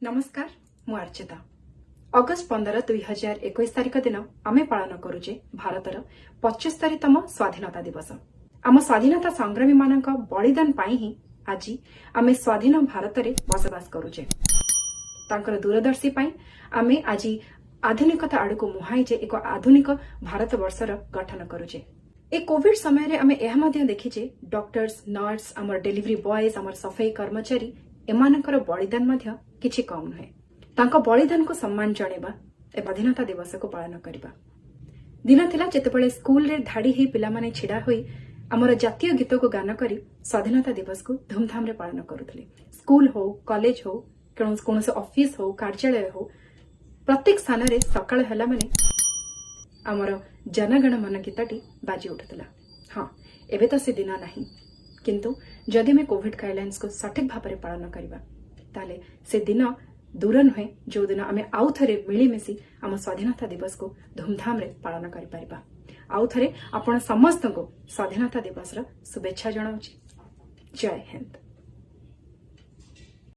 ନମସ୍କାର, ମୁଁ ଅର୍ଚିତା। ଅଗଷ୍ଟ 15, 2021 ତାରିଖ ଦିନ ଆମେ ପାଳନ କରୁଛେ ଭାରତର 75ତମ ସ୍ୱାଧୀନତା ଦିବସ। ଆମ ସ୍ୱାଧୀନତା ସଂଗ୍ରାମୀମାନଙ୍କ ବଳିଦାନ ପାଇଁ ହିଁ ଆଜି ଆମେ ସ୍ୱାଧୀନ ଭାରତରେ ବସବାସ କରୁଛେ। ତାଙ୍କର ଦୂରଦର୍ଶୀ ପାଇଁ ଆମେ ଆଜି ଆଧୁନିକତା ଆଡ଼କୁ ମୁହାଁଇଛେ, ଏକ ଆଧୁନିକ ଭାରତବର୍ଷର ଗଠନ କରୁଛେ। ଏ କୋଭିଡ ସମୟରେ ଆମେ ଏହା ମଧ୍ୟ ଦେଖିଛେ, ଡକ୍ଟର୍ସ, ନର୍ସ, ଆମର ଡେଲିଭରି ବଏଜ୍, ଆମର ସଫେଇ କର୍ମଚାରୀ, ଏମାନଙ୍କର ବଳିଦାନ ମଧ୍ୟ କିଛି କମ୍ ନୁହେଁ। ତାଙ୍କ ବଳିଦାନକୁ ସମ୍ମାନ ଜଣାଇବା ଏ ସ୍ୱାଧୀନତା ଦିବସକୁ ପାଳନ କରିବା। ଦିନ ଥିଲା ଯେତେବେଳେ ସ୍କୁଲରେ ଧାଡ଼ି ହେଇ ପିଲାମାନେ ଛିଡ଼ା ହୋଇ ଆମର ଜାତୀୟ ଗୀତକୁ ଗାନ କରି ସ୍ୱାଧୀନତା ଦିବସକୁ ଧୁମଧାମରେ ପାଳନ କରୁଥିଲେ। ସ୍କୁଲ ହଉ, କଲେଜ ହଉ, କୌଣସି ଅଫିସ ହଉ, କାର୍ଯ୍ୟାଳୟ ହଉ, ପ୍ରତ୍ୟେକ ସ୍ଥାନରେ ସକାଳ ହେଲା ମାନେ ଆମର ଜନଗଣ ମନ ଗୀତଟି ବାଜି ଉଠୁଥିଲା। ହଁ, ଏବେ ତ ସେ ଦିନ ନାହିଁ, କିନ୍ତୁ ଯଦି ଆମେ କୋଭିଡ ଗାଇଡଲାଇନ୍ସକୁ ସଠିକ ଭାବରେ ପାଳନ କରିବା, ତାହେଲେ ସେ ଦିନ ଦୂର ନୁହେଁ ଯେଉଁଦିନ ଆମେ ଆଉ ଥରେ ମିଳିମିଶି ଆମ ସ୍ୱାଧୀନତା ଦିବସକୁ ଧୁମଧାମରେ ପାଳନ କରିପାରିବା। ଆଉ ଥରେ ଆପଣ ସମସ୍ତଙ୍କୁ ସ୍ୱାଧୀନତା ଦିବସର ଶୁଭେଚ୍ଛା ଜଣାଉଛି। ଜୟ ହିନ୍ଦ।